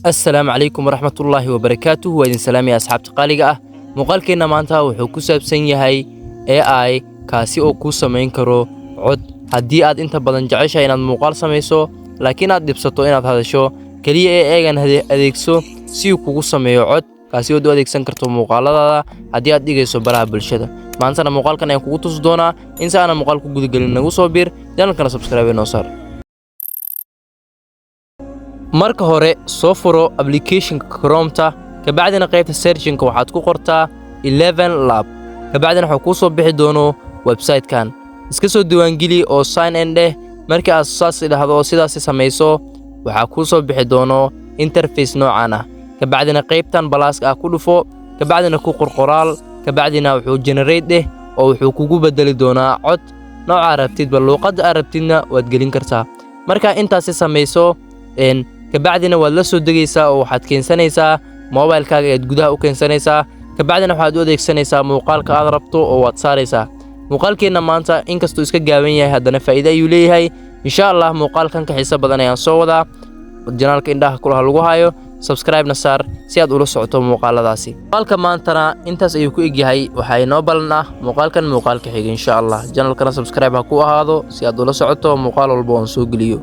Assalaamu calaykum waraxmatullaahi wabarakaatuh. Waa idin salaamaya, asxaabta qaaliga ah. Muuqaalkeenna maanta wuxuu ku saabsan yahay AI kaasi oo kuu samayn karo cod. Haddii aad inta badan jeceshahay inaad muuqaal samayso, laakiin aad dhibsato inaad hadasho, keliya AI-gan adeegso si uu kugu sameeyo cod kaasi ood u adeegsan karto muuqaaladaada haddii aad dhigayso baraha bulshada. Maantana muuqaalkan ayaan kugu tusi doonaa. Inta aanan muuqaal ku gudagelin, nagu soo biir channelkana, subscribe inoo saar. Marka hore soo furo applicationka Chrometa, kabacdina qaybta searchinka waxaad ku qortaa ElevenLabs. Kabacdina waxaa kuu soo bixi doono website-kan. Iska soo diiwaangeli oo sign in dheh. Markii aad saas idhaahdo oo sidaasi samayso, waxaa kuu soo bixi doono interface noocan ah. Kabacdina qaybtan pluska ah ku dhufo, kabacdina ku qor qoraal, kabacdina wuxuu generate dheh oo wuxuu kugu bedeli doonaa cod noocaa rabtidba, luuqadda aad rabtidna waad gelin kartaa. Markaa intaasi samayso, kabacdina waad la soo degaysaa oo waxaad keensanaysaa mobilkaaga ayaad gudaha u keensanaysaa. Kabacdina waxaad u adeegsanaysaa muuqaalka aad rabto oo waad saaraysaa. Muuqaalkeenna maanta inkastuu iska gaaban yahay, haddana faa'iide ayuu leeyahay, insha Allah. Muuqaalkan ka xiiso badan ayaan soo wadaa. Channelka indhaha kulaha lagu hayo, subscribe-na saar si aad ula socoto muuqaaladaasi. Muuqaalka maantana intaas ayuu ku egyahay. Waxaa inoo ballan ah muuqaalkan muuqaalka xiga, insha Allah. Channelkana subscribe ha ku ahaado si aad ula socoto muuqaal walba oon soo geliyo.